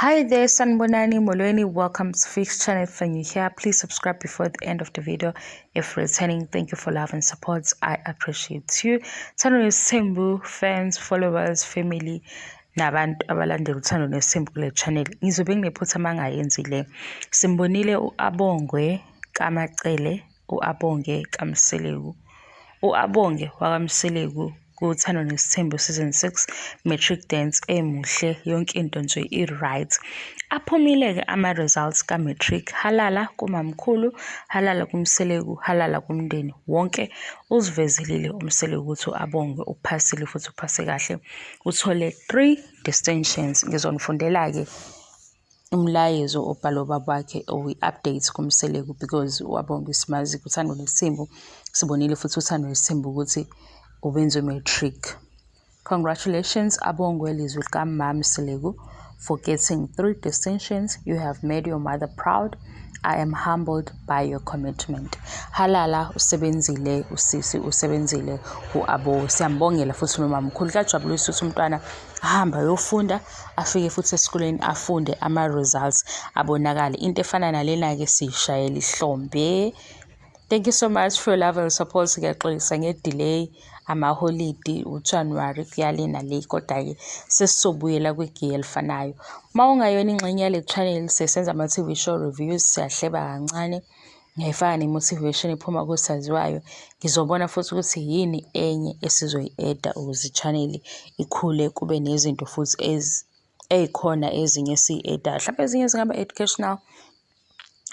Hi there, Sanibonani Molweni. Welcome to Fix Channel. If you're new here, please subscribe before the end of the video. If returning, thank you for love and support. I appreciate you. Uthando Nesithembu fans, followers, family, nabantu abalandela Uthando Nesithembu kule channel. Ngizobe nginephutha mangayenzi le. Simbonile u-Abongwe kaMacele, u-Abonge kaMseleku. U-Abonge wakaMseleku kuThando Nesithembu season 6 matric dance emuhle, yonke into nje i-right. Aphumile-ke ama-results ka-matric. Halala kumamkhulu, halala kuMseleku, halala kumndeni wonke. Uzivezelile uMseleku ukuthi u-Abongwe uphasile futhi uphase kahle. Uthole 3 distinctions. Ngizonifundela-ke umlayezo obhalwe ubaba wakhe oyi-update kuMseleku because u-Abongwe simazi kuThando Nesithembu. Sibonile futhi uThando Nesithembu ukuthi ubenze matric. Congratulations, Abongwe Lizwi likaMam Mseleku, for getting 3 distinctions. You have made your mother proud. I am humbled by your commitment. Halala, usebenzile usisi, usebenzile u-Abo. Siyambongela futhi nomamkhulu. Kuyajabulisa ukuthi umntwana ahamba ayofunda, afike futhi esikoleni afunde, ama-results abonakale. Into efana nalena-ke siyishayela ihlombe. Thank you so much for your love and support. Ngiyaxolisa nge-delay, amaholidi uJanuwari kuya le, kodwa-ke sesizobuyela kwigiya elifanayo. Uma ungayona ingxenye yale channel, sesenza ama-TV show reviews, siyahleba kancane. Ngiyayifaka ne-motivation iphuma kosaziwayo. Ngizobona futhi ukuthi yini enye esizoyi-add-a ukuze i-channel ikhule, kube nezinto futhi ey'khona ezinye esiyi-add-ayo. Hlampe ezinye zingaba educational,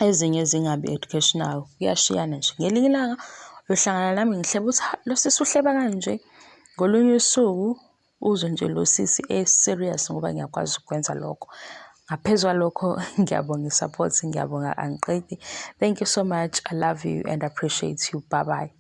ezinye zingabi educational, kuyashiyana nje. Ngelinye ilanga uyohlangana nami ngihleba ukuthi lo sisi uhleba kanje. Ngolunye usuku uzwe nje lo sisi e-serious ngoba ngiyakwazi ukwenza lokho. Ngaphezu kwalokho, ngiyabonga i-support, ngiyabonga angiqedi. Thank you so much. I love you and appreciate you. Bye bye.